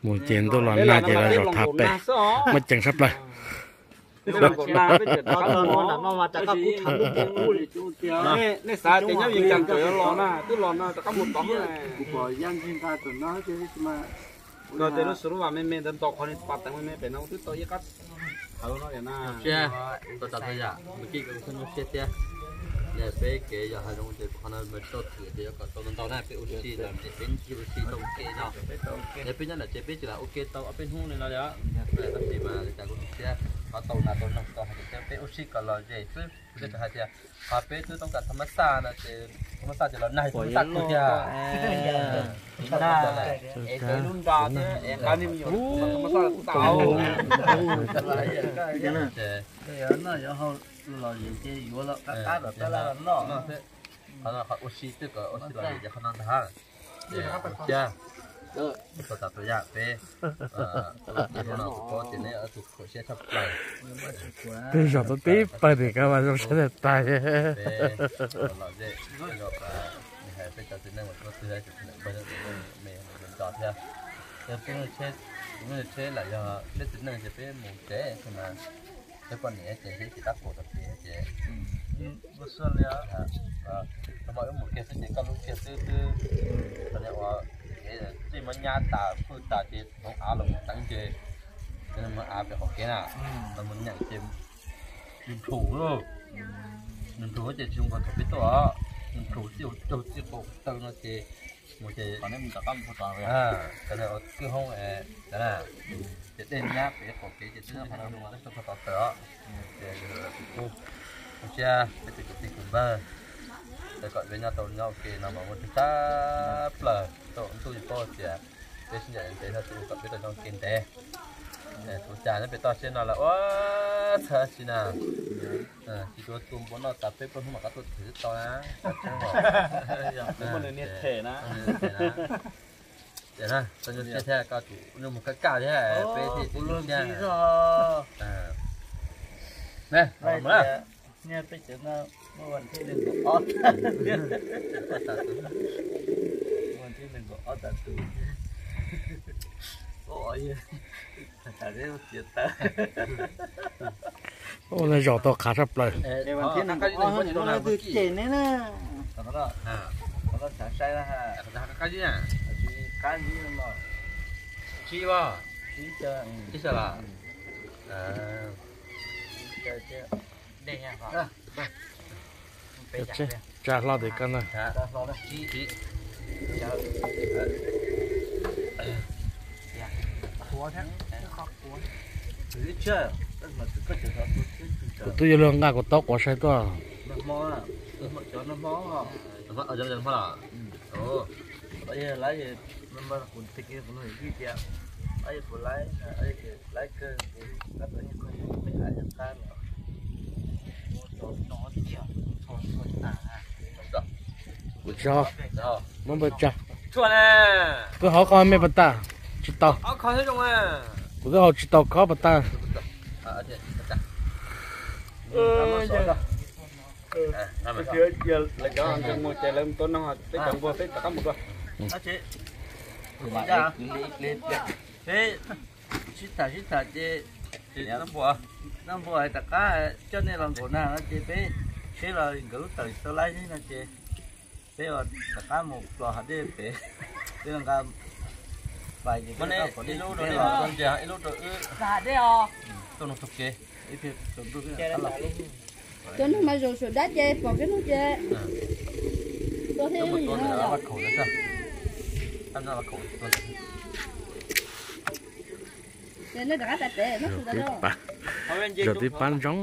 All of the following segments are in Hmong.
Mus ces ntuj los nag ces los zaum thaj pem, muaj ceem sab plaws. Nej xav tias nyob Vias Cas tawm yuav los na, twb los no rov qab mus tod. Lub xus lub vas me me ntawd nto qhov ni pas teev me me pem no twb tau ib qab hawv no na. Tau tas tau yam mus kij ko xub nyuaj siab thiab. Peb kev yog hav zoov ces qhov no mas tau thwm ces yuav kom tau ntau ntau na, peb ua si los ces peb ncig ua si tau ua ke no. Yog peb nyob ntawm ces peb tsis lam ua ke tau ob peb hnub li no li os. Tab sis mas li cas kuv tus thiab qhov tau nas tau noog tau hais tias peb ua si kom los zem xwb, peb tsis hais tias qhov peb twb toob kas thas mas xaj no ces thas mas xaj ces los nag thas mas xaj kawg tiag. Lub nra thiab es qab ni me nyuam thas mas xaj tau. Los zem ces yuav los qab qab los tab laj los noj. Qhov no qhov ua si twb kom ua si los zem ces qhov no ntag. Ces ua cas tau tas tau yam peb ua no tus paub ces neb tus khuam siab tshaj plaws. Twb zaum tau tib pawg tim kab mas zoo siab tag tag. Peb los zem, peb cov txiv neej ua twg tus me me nco thiab. Peb tsheb, tsheb lam yog peb txiv neej ces peb mus tsev xwb mas peb poj niam ces peb tsis tab pum tom kev ces ua xwb li. Tau mas wb mus kiag xwb ces koj lub kiag xwb twb, txij muab nyab tas phwj tas ces hmoov av los mus teev ces, ces no mus av pem qhov kev na, los mus nyeem ces nws nrhuv, nws nrhuv ces tsis zoo nkaus thaum peb tuaj os, nws nrhuv txij caug txij qaum taw no ces mus ces, kwj hoob, ces dej nyab pem qhov kev ces twb nyob qhov no mus tau tod tawm os. Ces kuv siab peb tus kwv tij kwv npawg, ces kom yuav nyob tau nyob ua ke no mas muaj tsawg tsab plaws tau ntuj paub tias peb sib ncaim ntev no ces kom peb tau nyob ua ke ntev. Kuv cas nyob pem toj siab no lawm ua txhawj tsis na. Tsis tuav tus npua noj tas peb plaub hnub mam qab tuaj thwm tau na. Muaj nws niag them na. Ces na, txhob nyuaj siab thiab, koj tsum nyuaj mus kaj kaj thiab, peb thiaj tsis nyuaj siab. Ne, mus na. Peb cov no muaj vas thib nees nkaum ob tag, muaj vas thib nees nkaum ob tag tus. Ua zaum tau qhav tshaj plaws. Qab zib na, tsa hlo tim koj na. Kuv twb yuav luag nqa kuv taub quav saib tuaj. Kuv tso, muab npawg tsa. Kuv haus qhov me pas tas tsis tau. Kuv twb haus tsis tau khov pas tas. Lawv cov ntsej muag ces lawv mus tua noog, peb cov npua peb rov qab mus dua. Sib tham sib tham ces noj npua, noj npua hais rov qab coj nej los nkaum nag no ces peb, peb los nkawd lub tawm tsis tau laib no ces peb rov qab mus plos hav dej pem, peb los nqa pais ces peb ib lub rau nej, ib lub rau wb tuaj nug tug kev. Cov neeg mas zaum saum dab ces pom peb hnub ces tua thiab. Zaum tib pab ntsoov.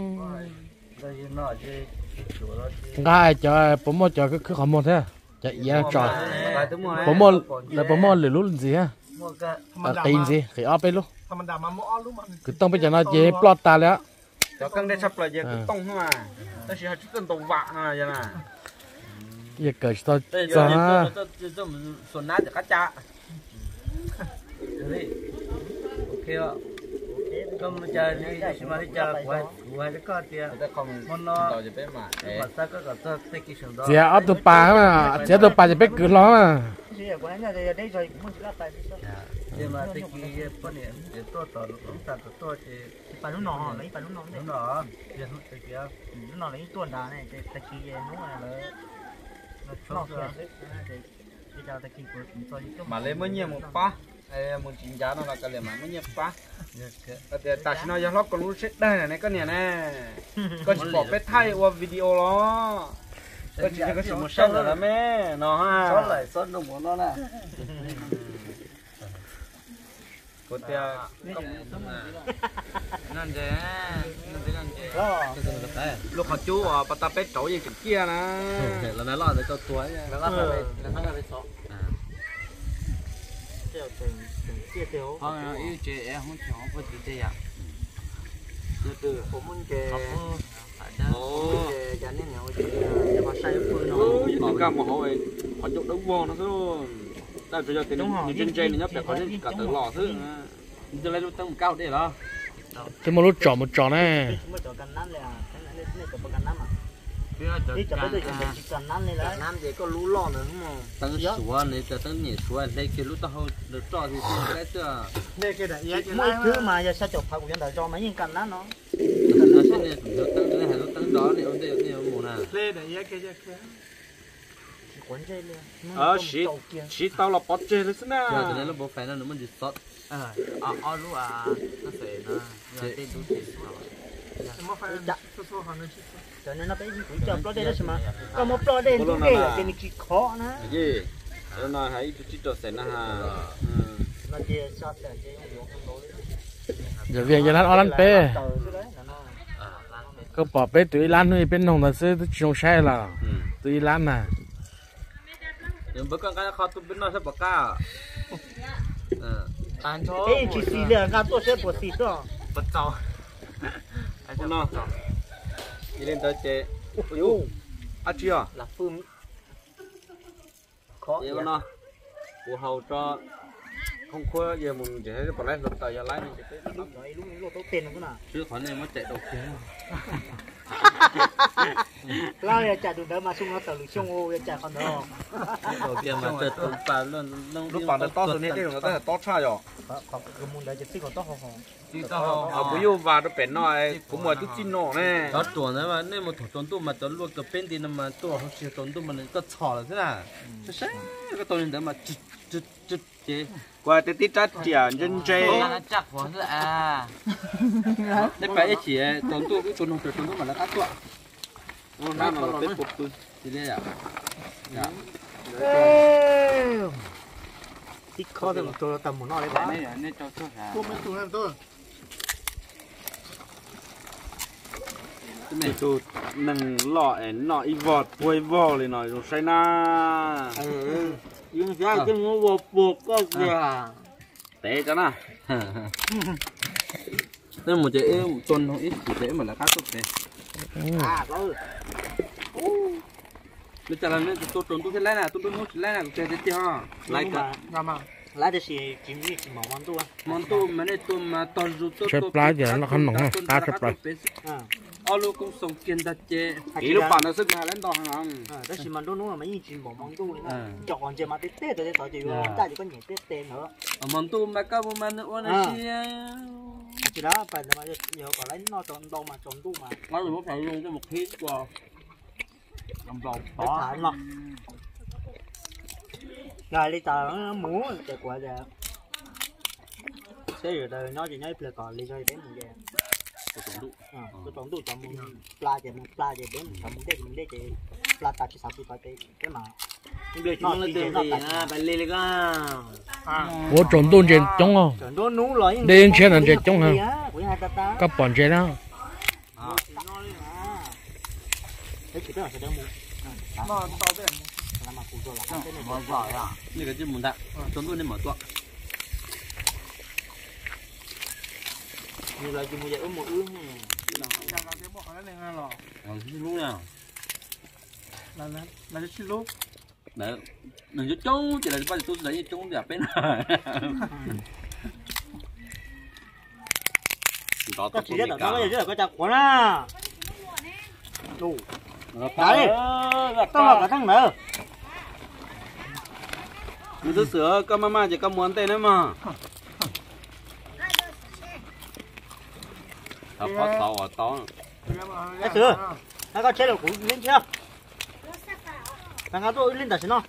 Nqa cov puas muaj cov khwb qhov muag thiab, cov iav tso. Puas muaj, lawv puas muaj lwm lub ntxiv thiab? Qis ntxiv, qis ob peb lub. Kwv tooj peb cov no ces ploj tas li. Cov keeb dej tshaj plaws ces kwv tooj no, tab sis ho tsis txawj ntaus vam no yog na. Yog kawm tsis tau txog. Xuas nab cov qab ca. Koj mus cas li, tab sis mas li cas kuv hais rau koj tias hmo no peb mam xav koj kom txog tag kis sawv ntxov. Txiav ob tug pas, txiav ob tug pas ces peb kwv hlo na. Ces mas tag kis poj niam tuaj tom lub tas tuaj ces ib pas lub no, ib pas lub no, lub no, lub no lawv tuaj nrad ne, tag kis hnub lawv mam li muab nyiaj mus pab, mus tsis ncav no los kav liam mas muab nyiaj pab. Tias tam sim no yog hlob Koos lub siab dawg na ne koj niam ne, koj tsis pom peb thaij ua video los, koj tsis, koj tsis mus saib ntawm lawv me no. Kuv tias lub qhov cub uas pas tau peb rauv yeej tseem ciaj na. Nkag mus hauv qhov ncauj dawb vog no xwb, tab sis yog tias nws ntse ntse nws nyob pem qhov tseem tsis kam tawm los xwb. Twb muaj lub tsom mus tsom ne. Teeb suav nws teeb nyem suav hle kiag lub taub hau roj xwb. Muaj ib khub mas yog xya caum phav kuv yuav ntawm zos mas yeej kam nab no. Lub teeb, lub teeb rov nej ua ntej nej yuav mus na. Siv tau los pov tseg li xwb na. Lub pov fais no nws muaj ntsis xov. Ob lub no. Cov no peb kuv coj ploj dej tab sis mas koj muab ploj dej ntub dej ces nws tsis khov na. Ib tug tsib rau xees na. Yog vij yog lab ob lab peb. Koj pom peb tus ib lab hnub ib peb noog ntawd xwb twb tsis zoo saib los. Tus ib lab na. Npawg koj nqa qhov tus peb noj saib puas qab. Peb yeej tsis xis li, nqa tuaj saib puas xis xwb. Puas txaus. No, li ntawd ces dab tsi os? Kuv haus tso, khoob khuab yog mus ntsis pom laib hluav taws yog laib no ces peb lub qhov nej muab cais dau kiag. Lawv yog cais tus ntawd mas xyoo no tawm lwm xyoo yog cais qhov ntawd. Lub pas ntawd tob xwb ne, tej zaum ntawd tob tshaj yom. Qhov kws mus ntawd ces txij kom tob hau hau. Kuv yuav vas rau pem no, kuv muaj tub txij no ne. Cov ruam ntawd nej mus thaum tsaus ntuj mas cov luaj kws peb nti no mas tuaj hauv tsis yog tsaus ntuj mas nws koj txhom lawm xwb na. Saib saib koj tau li ntawd mas ces kuv hais tias tib rab riam ntse ntse. Nej pab ib chim tsaus ntuj, wb tua noog raws tsaus ntuj mam lawv qab tuaj. Tib khob tag mus no li. Ib tug neeg loj es noj ib vog puag ib vog li no zoo saib na. Yeej xav muab ua puag koj kiag. Tev tso na. Peb mus ces ib tua noog ib chim ces ib mam lawv qab tuaj tev. Li cas los nej tua tsaus ntuj thiaj laib na, tua nruab hnub tsis laib na, kuv tiag tiag tiag. Laib tab sis tsis, tsis hmo ntuj mas nej tua mas tog zus tuaj, tshaib plab ces noj qab noog qab tshaib plab. Ob lub koob xoo kiag ntag ces ib lub pas ntawd xwb mas laib nto heev. Tab sis mas nruab hnub mas yeej tsis hmo ntuj li na, cov qhov ntses mas tej tej tod tej tod ces yuav ncaj ces koj nyem tej tej ntawd. Hmo ntuj mas koj mus mas nws ua nws siab. Tsis dab pas ntawd mas yog kom laib noj tsaus ntau mas tsaus ntuj mas. Muab phaj zoo coj mus qhib tua. Yog li cas mus ces kuv tias seb yus nyob ces nyob ib pliag kom li zog peb mus ces tuaj tsaus ntuj cov mus pla ces mus pla ces peb mus, cov mus dej mus dej ces pla tas tsis xav pw tod ces peb mas. Ua tsaus ntuj ntses coob, dej ntshiab no ntses coob heev. Koj pom ntses na. Tsaus ntuj nej mam tuaj. Nws coob coob ces lawv pab tub txawv yeej coob yam peb no. Koj tsis yog tom no koj yog tsis yog koj cas qhuav na. Tau los kom tag ntawd. Nws xwb xwm koj maj maj ces koj mus ua ntej nawb mog. Thov pov tau uas tau. Xwm, koj tsheb los kuv yeeb thiab. Tag nqa tuaj ib leeg tam sim no.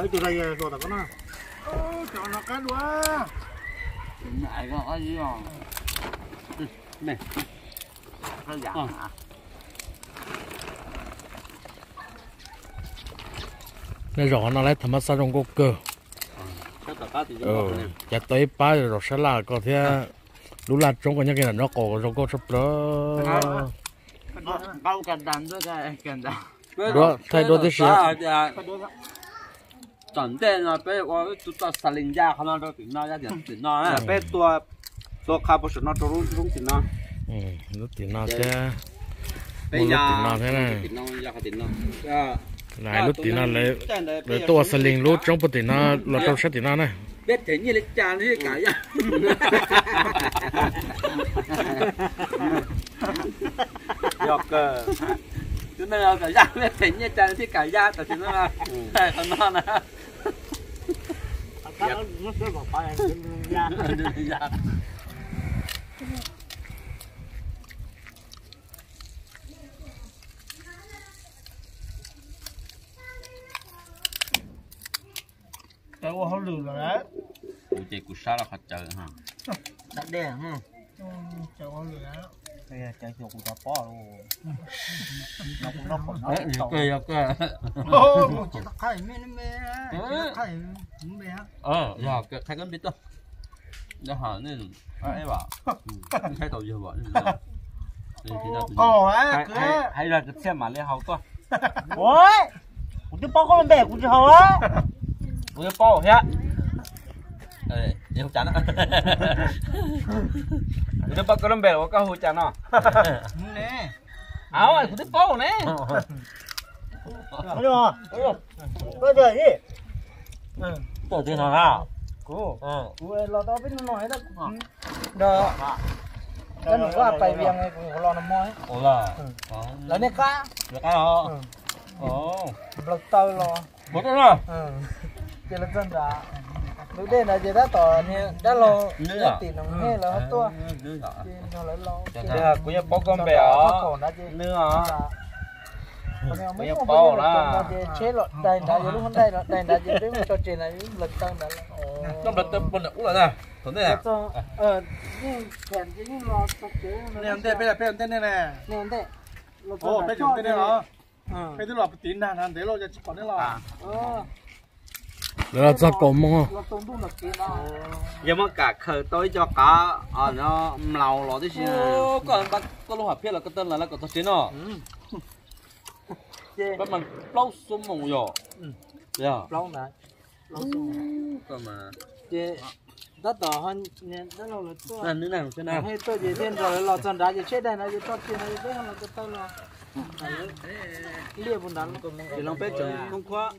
Ib tug zais hluas tom koj na. Nej zaum no lawv tham mas xaj zoo nkauj kawg. Cas tau ib pab zaum sab laj koj thiab lub laj tsoob koj nyob kiag nram nraub qaum zoo nkauj tshaj plaws. Duab thaij duab tib si. Tom ntej no peb ua ib tug toj xas lis ya qhov no rau tim no, ya tim no, peb tua, tua qha puag saum no rau lub tim no. Lub tim no thiab. Peb lub tim no thiab. Lub tim no lawv tuaj ua xas lis lub tsoob puag tim no los rau sab tim no na. Peb them nyiaj li cas thiaj kam ya? Yog kawg, tus neeg kom ya peb them nyiaj cas thiaj kam ya tam sim no. Qhov no na. Ua hauj lwm lawm. Kuv ces kuv sab los qhov cawv ha. Dab dej. Cawv ua lwm. Cawv xyuas kuv cov pob. Yog kawg, yog kawg. Yog kawg, qhaib koj npe tuaj. Yog hom nej, qhaib tau yawg, hais yog kwv txhiaj mam li haus tuaj. Kuv twb paub koj lub npe kuv tsis haus. Kuv twb paub thiab. Kuv twb paub koj lub npe los koj hu cas no? Kuv twb paub ne. Tuaj twg no na? Kuv, kuv los tau peb hnub no, nrog cov niam koj pais vias kuv los no mo. Lawv nej qab, nplaws taw los, ces los txog nrad. Lub dej ntawd ces tab tom niag dab laug nyob tim Noom Hej lawv ho tuaj, ces nrog lawv los. Kuv yeej paub koj npe os. Nws os. Kuv yeej paub na. Ces tsheb los daig nrad, yog lub hoob daig los daig nrad ces peb mus tso tseg ntawd, nplaws taw ntawd. Nplaws taw puag nram ub lawm na. Thaum ntej, nej ntej, peb los peb ntej ne. Peb ntej ne los. Peb twb los tiv nag na, ntev lauj, tsis pom nej los. Lawv los txog kaum moos. Yog muab kam khaws tau ib co qav mlaus los tib si. Koj lub hom phiaj los ko taw lawm, lawv kom txog tsev no. Peb mas plaub xuab moos yom. Ces tab tom dab laug lawv tuaj, tuaj ces thiaj nrog lawv los txog nrad ces tsheb daig nrad ces tso tseg nrad ces peb ho los ko taw los. Liaj puag nrad, ces los peb tseem khoob khuab.